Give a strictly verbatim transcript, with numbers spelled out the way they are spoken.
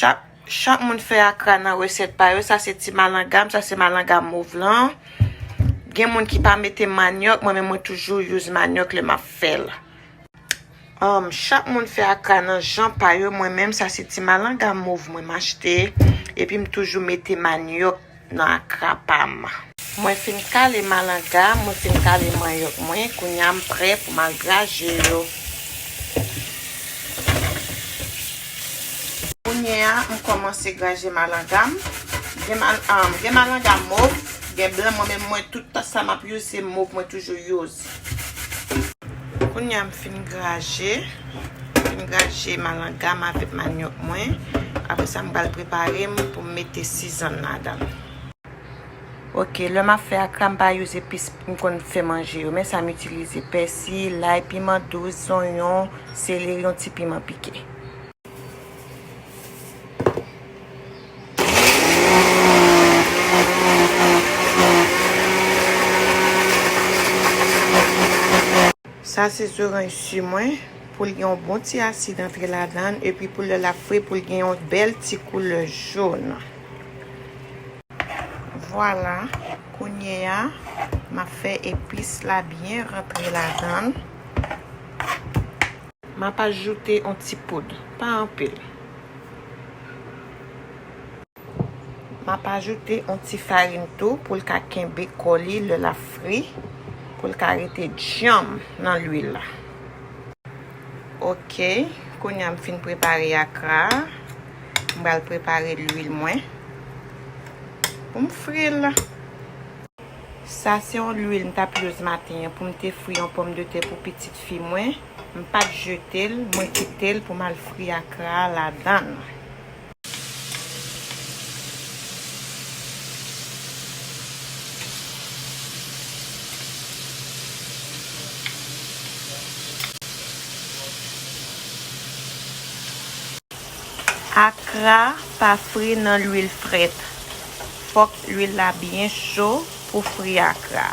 Chak, chak moun fè akra nan resèt pa yo. Sa se ti malanga m, sa se malanga mov lan. Gen moun ki pa mete manyòk, mwen menm mwen toujou use manyòk lè m ap fè l. Um, chak moun fè akra nan jan pa yo. Mwen menm, sa se ti malanga mov mwen m achte. Epi m toujou mete manyòk nan akra pa m. Mwen fin kale malanga, mwen fin kale manyòk mwen. Kounye a m prè pou m al graje yo. Kounye a, m kòmanse graje malanga m. Gen, mal, um, gen malanga mov, gen blan. Mwen menm, mwen, tout sa m ap use, se mov mwen toujou use. Kounye a m fin graje, m fin graje malanga m avèk manyòk mwen. Apre sa, m pral prepare m pou m mete sizann ladan l. Ok, lè m ap fè akra, m pa use epis m konn fè manje yo. Men sa m itilize: pèsi, lay, piman dous, zonyon, seleri, yon ti piman pike. Sa se zoranj si mwen, pou l gen yon bon ti asid antre ladan l, epi pou lè l ap fri, pou l gen yon bèl ti koulè jòn. Vwala, kounye a, m ap fè epis la byen rantre ladan l. M ap ajoute yon ti poud, pa anpil. M ap ajoute yon ti farin tou pou l ka kenbe kò li lè l ap fri, pou l ka rete djanm nan lwil la. Ok, kounye a m fin prepare akra a, m pral prepare lwil mwen pou m fri l. Sa se yon lwil m t ap use maten an pou m te fri yon pòmdetè pou pitit fi mwen. M pa t jete l, mwen kite l pou m al fri akra a ladan l. Akra pa fri nan lwil frèt. Fòk lwil la byen cho pou fri akra.